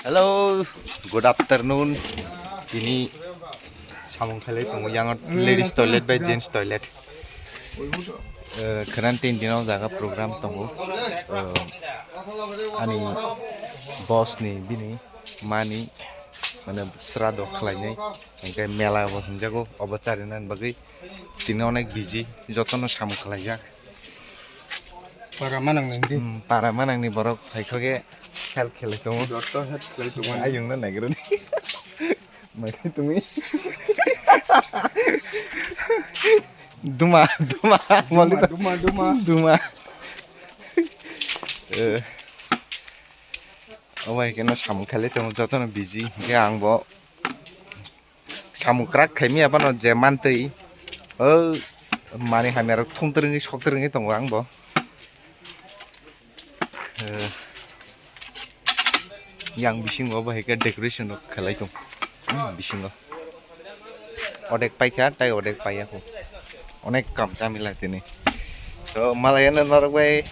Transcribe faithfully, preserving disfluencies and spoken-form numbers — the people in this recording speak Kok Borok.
Hello, good afternoon. Tini samung khalai tongo yang ladies toilet bai gents toilet. Eh, khwran tin dino jaga program tongo. Eh, ani boss ni bini mani mane srado khlainai, hingke mela bo hinjago obo charinani bagwi. Tini onek busy, jotono samung khlaijak. Para manang nang di. Hmm, para manang ni borok hai khoge help khelai tongo. Joto help khlai tongo. Ayung na naigrani. Magi tumi. Duma, duma, mali to. Duma, duma. Duma. Eh. Obai keno samung khalai tongo, jotono busy. Hingke ang bo samung krak khaimi abano je mantwi. O mani hamya rok thum twrwngwi sok twrwngwi tongo ang bo. Eh, yang bisingo bo hai khe decoration rok khalai tong. Hmm, bisingo. Odek paikha, tai odek paiya kho. Onek kam chamila tini. To, malaya na norok bai